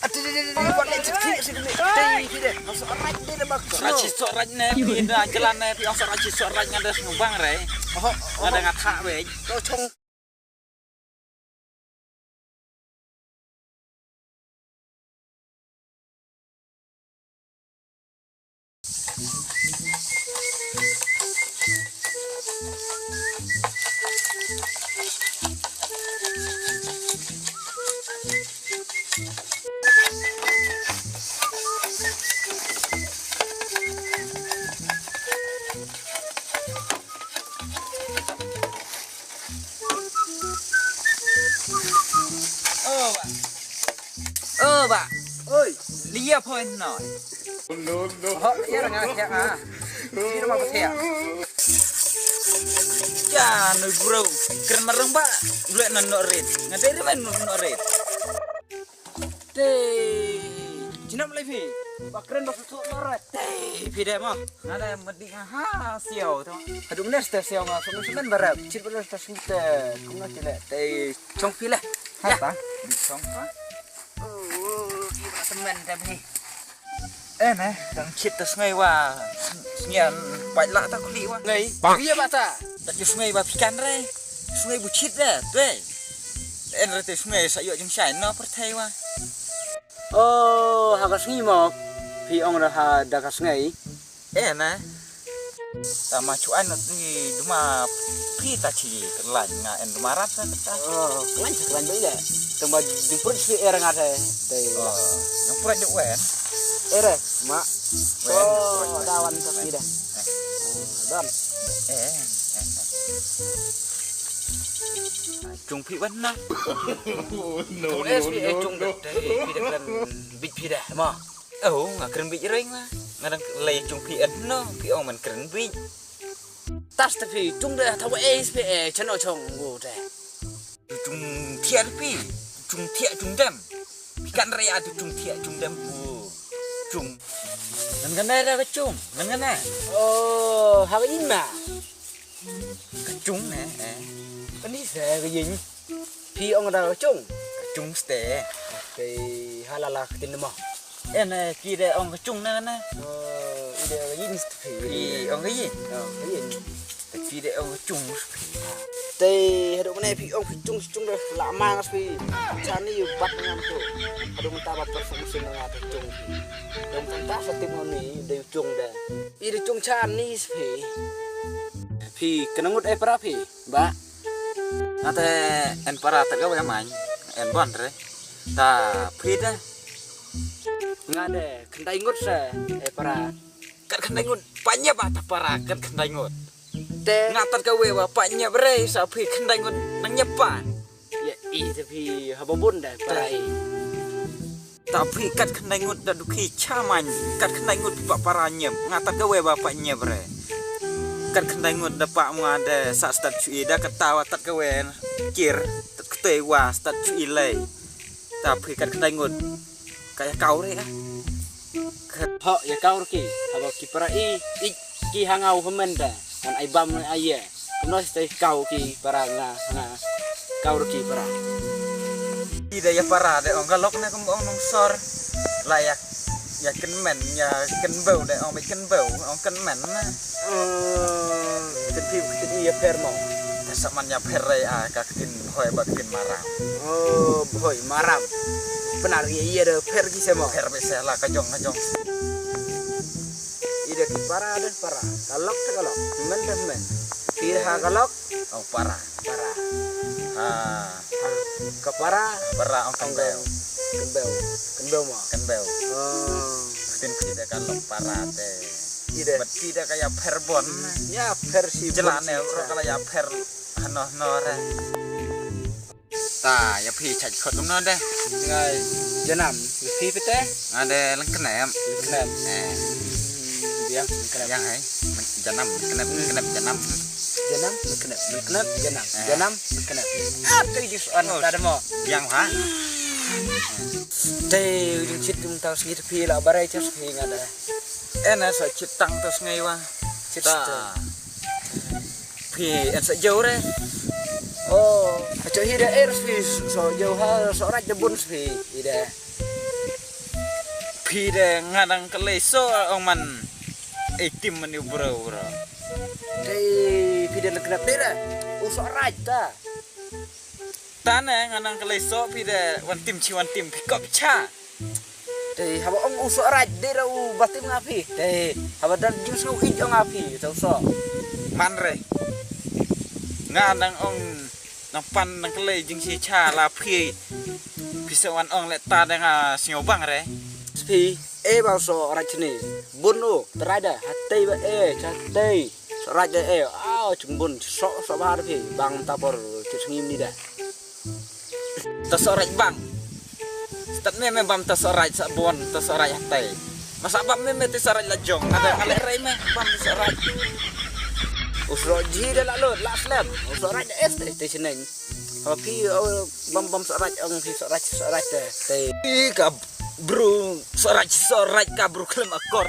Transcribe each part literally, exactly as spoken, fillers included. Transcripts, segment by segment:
Ati di di di di wat leh cit ki si di. Dei ki de. Masuk rat de de bak. Rat cit sok rat ne pi da jalan ne pi ong sok rat cit sok rat nga da sngewbang re. Oh, oh. Nga da nga thak wei. To chong. Oh, ba. Oh, ba. Oi. Lia poi noi. No, no. Ho, ya nga ya nga. Sino ma ba ya. Ya, no bro. Kren marang ba. Ule na no red. Ngadai re man no no red. Te. Chinam lai phi. Ba kren ba su su no red. Te, phi de mo. Ngadai medi ha siau tu. Hadu nes te siau nga su su men barap. Chit barap ta sute. Kumna chile. Te. Chong phi le. Ha, ya. Ta. Chong ha. Oh, ki ba semen te phi. Eh, ne, dang chit ta sngai wa. Sngian pait la ta kuli wa. Ngai. Iya ba ta. Ta ki sngai ba phi kan re. Sngai bu chit re, tu. En re te sngai sa yo jing shai no perthai wa. Oh, ha ka sngi mo. Phi ong ra ha da ka sngai. Eh, na. Ta ma chuan na ti duma phi ta chi lan nga en duma rat ta ta. Oh, lan chi lan benda. Tamba di perut si er nga te. Te. Oh, yang perut de wen. Ere, ma. Wen, oh, perut wen. Dawan ta phi dah. Eh. Oh, dan. Eh, eh, eh. Chung phi wen na. No, no, no, no. Chung de te phi de kan bit phi dah ma. Oh, nga kren bit reng ma. Nga dang lei chung phi et no, phi ong man kren bit. Tas te phi chung de ta wa es phi e chano chong ngu te. Chung thiah phi, chung thiah chung dem. Phi kan rei a chung thiah chung dem bu. Chung. Nan kan rei ka chung, nan kan. Oh, ha ka yin ma. Ka chung ne, eh. Ani se ka yin. Phi ong da ka chung. Ka chung ste. Te hala la ka tin mo. En, eh, ki de ong ka chung na na. Oh, i de ka yin ste phi. Phi ong ka yin. Oh, ka yin. Te ki de ong ka chung. Te hadu mane phi ong phi chung chung de la ma ngas phi. Chani yu bat ngam tu. Hadu mata ba performance na nga te chung phi. Dum kan ta sa tim ni de chung de. I de chung chani phi. Phi kena ngut e pra phi. Ba. Nga te en para ta ka wei main. En bon re. Ta phi de. Nga de khyndai ngut se e para. Kat khyndai ngut pa nyep ba ta para kat khyndai ngut. Te. Nga tat ka wei ba pa nyep re sa phi khyndai ngut nang nyep pa. Ya i te phi haba bun de para i. Ta phi kat khyndai ngut da dukhi chaman, kat khyndai ngut pa para nyep, nga tat ka wei ba pa nyep re. Kat khyndai ngut da pa nga de sa stad chui da kata wa tat ka wei kir, tat ktei wa stad chui lei. Ta phi kat khyndai ngut ka ya kau re ah. Ho ya kau ki, haba ki para i, i ki hangau hemen da, kan ai bam ai ye. Kumno stai kau ki para nga, nga kau ki para. Ida ya para de ong ka lok ne kum ong nong sor. La ya, ya ken men, ya ken bau de ong be ken bau, ong ken men ne. Hmm, ken pi ken i ya per mo. Te saman ya per re a ka ken bhoi ba ken maram. Oh, bhoi maram. Benar ya iya de per ki se mo. Per be se la ka jong ka jong. Ida ki para de para. Ka lok te ka lok. Men de men. Ki ha ka lok. Oh, para. Para. Ha. Ha. Ka para. Para ong kembeu. Kembeu. Kembeu mo. Kembeu. Oh. Tin ki de ka lok para te. Ida. Bat ki de ka ya per bon. Ya per si. Jelan ne ro ka ya per. Hano no re. Ta ya phi chaj khot kumno de. Ngai janam phi pete. Nga de lengknep. Lengknep. Eh. Biang lengknep. Yang hai. Janam lengknep lengknep janam. Janam lengknep lengknep janam. Eh. Janam lengknep. Ah, tu di soan ta de mo. Yang ha. Te ujung chit tung tau sngit phi la barai chas phi nga de. Eh na sa chit tang tau sngai wa. Chit ta. Phi en sa jauh re. Oh, acho hi de er phi so jauh ha so raj de bun phi ide. Phi de nga dang kylli soh ong man. Ei tim man u bro bro. Dei phi de lek dei re. U Sohraij ta. Tane nga nang kylli soh phi de wan tim chi wan tim phi kop cha. Dei haba ong u Sohraij dei ra u ba tim nga phi. Dei haba dang jingsngew ïeit ong nga phi to soh. Man re. Nga nang ong nang pan nang kylli jingshi cha la phi. Phi sa wan ong le ta de nga sngew bang re. Phi e ba u Sohraij ni. Bun u trai da hatei ba e cha tei. Sohraij da e. Au chung bun soh soh ba phi bang ta por ki sngi ni da. Ta Sohraij bang. Stat me me bam ta Sohraij sa bon ta Sohraij hatai. Masa bam me me ta Sohraij la jong. Ada kale rai me bam ta Sohraij. U Sohraij ji da la lut la slem. U Sohraij da es te te cheneng. Apa phi bam bam Sohraij ong phi Sohraij Sohraij te. Te. Ih ka bro Sohraij Sohraij ka bro klem akor.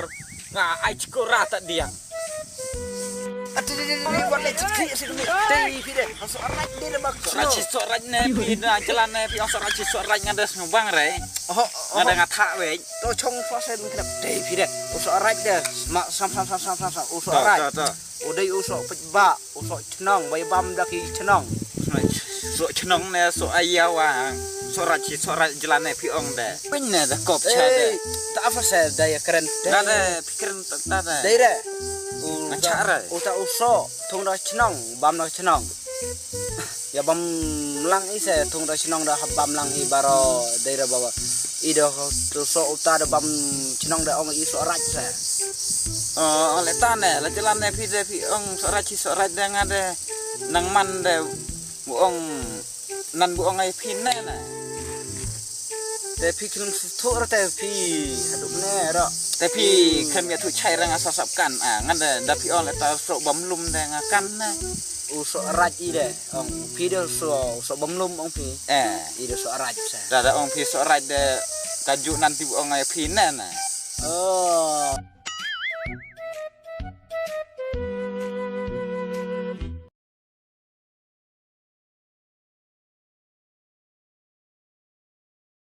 Nga ai chikora ta diang. Ati di di di wat le chikri si ni. Dei phi de. Sohraij de ba. Sohraij Sohraij ne phi na jalan ne phi Sohraij Sohraij nga de sngew bang re. Oh, oh. Nga de nga tha we. To chong fa sen kena dei phi de. U Sohraij de. Ma sam sam sam sam sam sam. U Sohraij. U dei u soh pej ba. U soh chnong bai bam da ki chnong. Soh chnong ne soh aya wa. Sohraij Sohraij jalan ne phi ong de. Pin ne da kop cha de. Ta fa se da ya kren. Nga de phi kren ta de. Dei re. U ta u soh thung da chnong bam da chnong. Ya bam lang i se thung da chnong da bam lang i baro dei re baba. I do tu soh uta da bam chnong da ong i Sohraij se. Oh le ta ne la jalan ne phi de phi ong Sohraij Sohraij de nga de nang man de bu ong nan bu ong ai phi ne ne. Te phi khlem suthu ra te phi haduk ne ra. Te phi khlem ya thu chai ra nga sa sap kan a ngan de da phi ong le ta soh bam lum de nga kan ne. U Sohraij i de ong phi de soh soh bam lum ong phi. Eh. I de Sohraij sa. Da da ong phi Sohraij de ka ju nan ti bu ong ai phi ne ne. Oh.